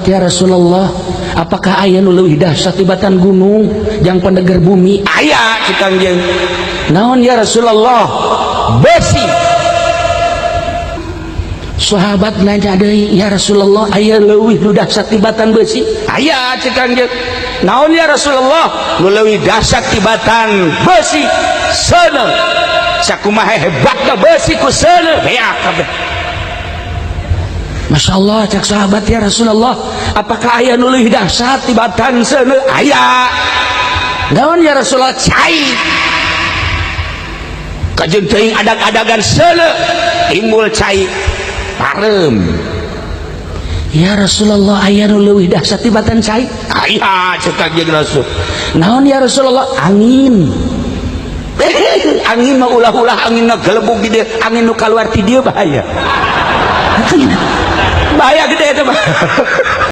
Ya Rasulullah, apakah aya nu leuwih dahsyat tibatan gunung jang pandeger bumi? Aya, cek Kangjeng. Naon, ya Rasulullah? Besi. Sahabat nanya deui, ya Rasulullah, aya leuwih nu dahsyat tibatan besi? Aya, cek Kangjeng. Naon, ya Rasulullah, nu leuwih dahsyat tibatan besi? Seuneu. Sakumaha hebatna besi, ku seuneu beak kabeh. Masya Allah, cek sahabat, ya Rasulullah, apakah aya nu leuwih dahsyat tibatan seuneu? Aya. Naon, ya Rasulullah? Cai. Kajeun teuing adag-adagan seuneu, timbul cai, pareum. Ya Rasulullah, aya nu leuwih dahsyat tibatan cai? Aya, cek Kangjeng Rasul. Naon, ya Rasulullah? Angin. Angin mah ulah-ulah, angin gelebug di dieu, angin nu kaluar ti dieu bahaya, bahaya gede itu mah.